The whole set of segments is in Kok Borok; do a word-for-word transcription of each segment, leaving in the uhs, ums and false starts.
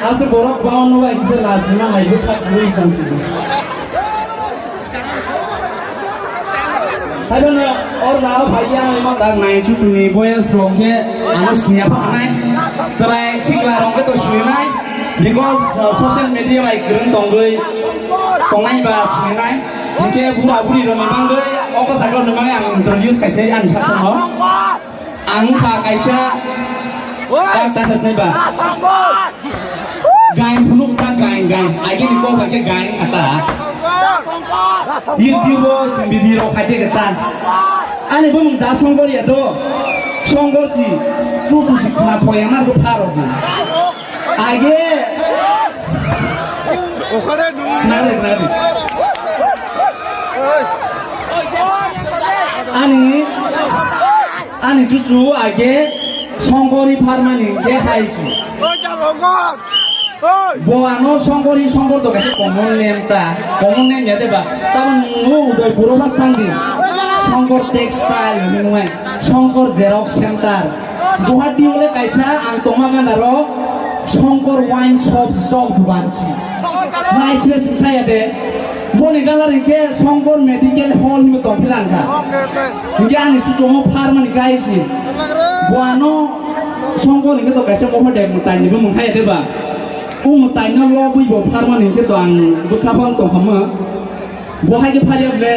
Aswk borok bangma no bai kisa lajima nai bwkha kwrwi samsidi. Haibano or lao phaiya ang ima tak nai chusuni boyes rok khe ano siniya phanai. Chwrai sikla rok khe to sinai. Because, uh, social media bai kwrwng tongwi tongnai ba sinai. Hinkhe bura buri rok ni bangwi obo sakla ni bangwi ang introduce khaisai ani sasono. Ang wngkha kaisa, tak ta sasnai ba? Gain phunuk ta gain, gain. Agi ni kok agi gain kata. YouTube o video rok khaide kata. Ani bumung da Songkor ya do. Songkor si, tu tu si khna thoya na do pharo. Age. Okhare nung. Nari, nari. Ani, ani chuchu age Songkori pharmani ge haisi. Oi, ja, Songkor. Oi. Bo ano Songkori, Songkor to kaisa common name ta. Common name ya de ba. Tamo nung Udaipur o mas tangdi. Songkor textile hinwi nungai. Songkor xerox center. Guwahati o le kaisa ang tongma gana ro Songkor wine shop shop dukan si. Nai se sing saya de. Boni gana ringke Songkor medical hall ni tong philangka. Hingke ani susomo pharmani kai si. Buano Songkor hingke to kaisa moho de mutai ni bo mungkhai de ba. U mutai no lo bui bo pharmani hingke to ang bwkha phang tong hama. Bo hai khe phai ble,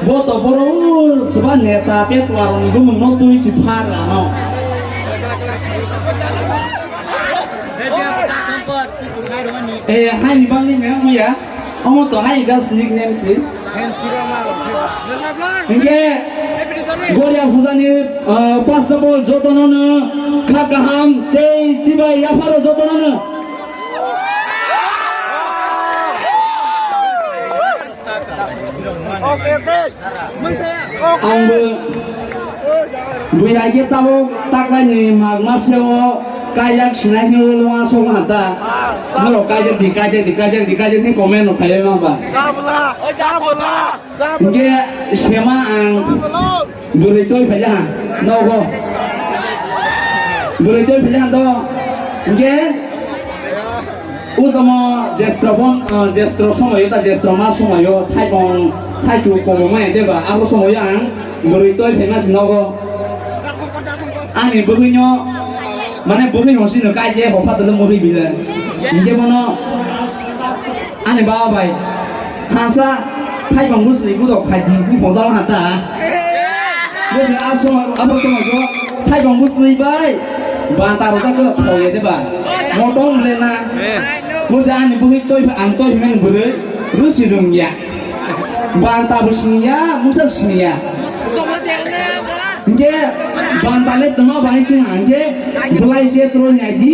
bo to boro soba neta petwa rok ni bumung no twi chi phar ano. Eh, hai ni bang ni nang ya. Omo to hai das nickname si. Hingke Goria Pujani, uh, first of all, jotono no kha kaham tei chibai yapharo jotono no. Angbo buya ge tabo taklaini magma seo kaijak sinai hino lo asok na ta. Norok kaijak di, kaijak di, kaijak di, kaijak ni comment rok khailai ma ba. Hingke sema ang bwrwi toi phaija ha nogo. Bwrwi toi phaija ha do. Hingke Utomo jestro bon, ah, jestro somoyo ta jestro ma somoyo thaibong thaichu komo mai deba abo somoyo ang bwrwi toi phaima si nogo. Ani bwrwino mane bwrwi honsino kai je hopha tolo murwi bile. Hingke bono ani baba bai hansa thaibong bwsli budok khai di bujal hata. Bose asoma, abo soma jo, thaibong bwsli bai, banta rojak ko thoye de ba. Motom le na. Bose ani bwrwi toi, ang toi himani bwrwi, rusi rung ya. Banta bo sini ya, musa bo sini ya. Hingke banta le tongma bai sini hingke, belai se tro nyai di,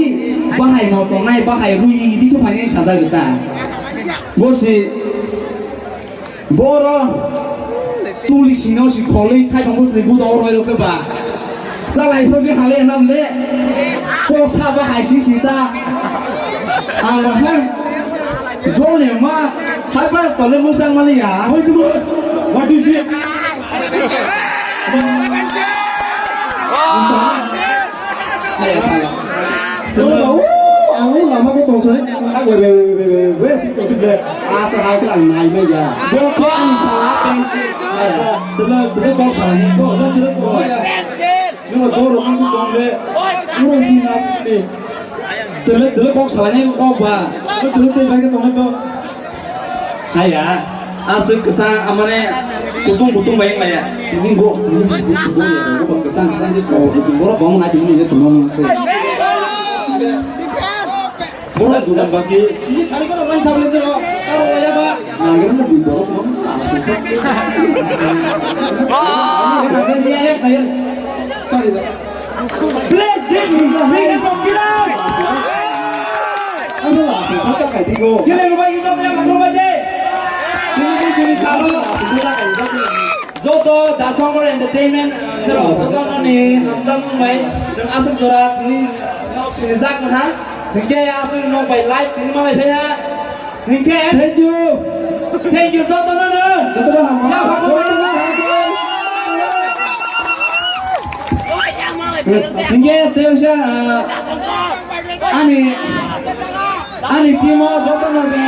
bahai motom nai, bahai rui di ko phai nai sajak ta. Bose Boro tuli sino si kholwi thaibang bwsni budo roi rokhe ba. Salai phobli hale nam le. Ko saba hai si sita. Ang han. Jone ma. Hai ba tole musang mali ya. Hoi tu. What do you think? Hai ya, hai ya. Ang lama ko tong sore. Ang we we we we we we si tong sore. Asa hai kala nai mai ya. Bo ko ani sala pensi. Tele tele kok sala ni ko, tele tele kok ya. Ni mo doro ang ko tong le. Mo ni na ni. Tele tele kok sala ni ko ba. Tele tele bai ko tong ko. Haya, aswk kwchang, amane kutung kutung bai wngmaya. Tini go, tini go, kutung kutung ya, go kwchang kwchang je to, kutung borok bong na tini je tongma mung se. Borok dugan bagi. Ini sari ko rai sabole to, karo ya ba. Nangir mo dui borok bong. Sorry. Please give me the biggest of applause. Kini rubai kita yang berubah deh. Kini sini salo. Joto Dasongor Entertainment, joto ni hamdam bai, dan asal surat ni nok sini zak ha. Hingke ya asal nok bai live ni malai ha. Hingke. Thank you. Thank you, joto no no. Joto no. Ya, joto no. Hingke, tei wngsa, ah, ani, Ani team o joto no de.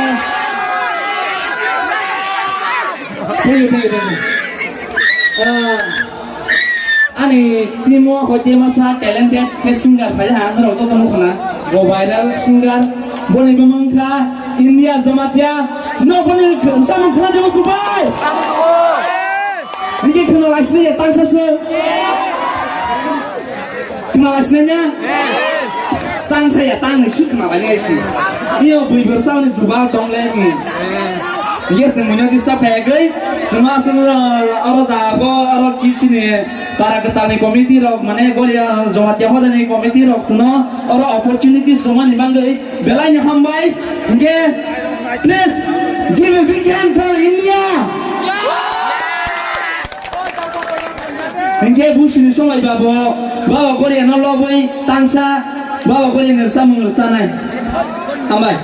Thank you, thank you, thank you. Ah, ani team o hoite masa talented ke singer phai ha, norok to tong khna. Go viral singer. Boni bumung kha India Jamatia. No boni samung khna jabo kubai. Nike khna laisne ya tangsa se. Khna laisne nya? Tang saya, tang ni sik khna lai ngai si. Iyo bui bersa ni jubal tong le ni. Yes, ni munya dista pegoi. Sema sema aro da go aro kichini para ketani committee rok mane goria joma tiya hoda ni committee rok no aro opportunity sema ni mangoi belai ni hambai. Nge please give a big hand for India. Hinkhe busini somai babo, baba Goriano lobwi tangsa, baba Goriano samung rwsanai. Hambai.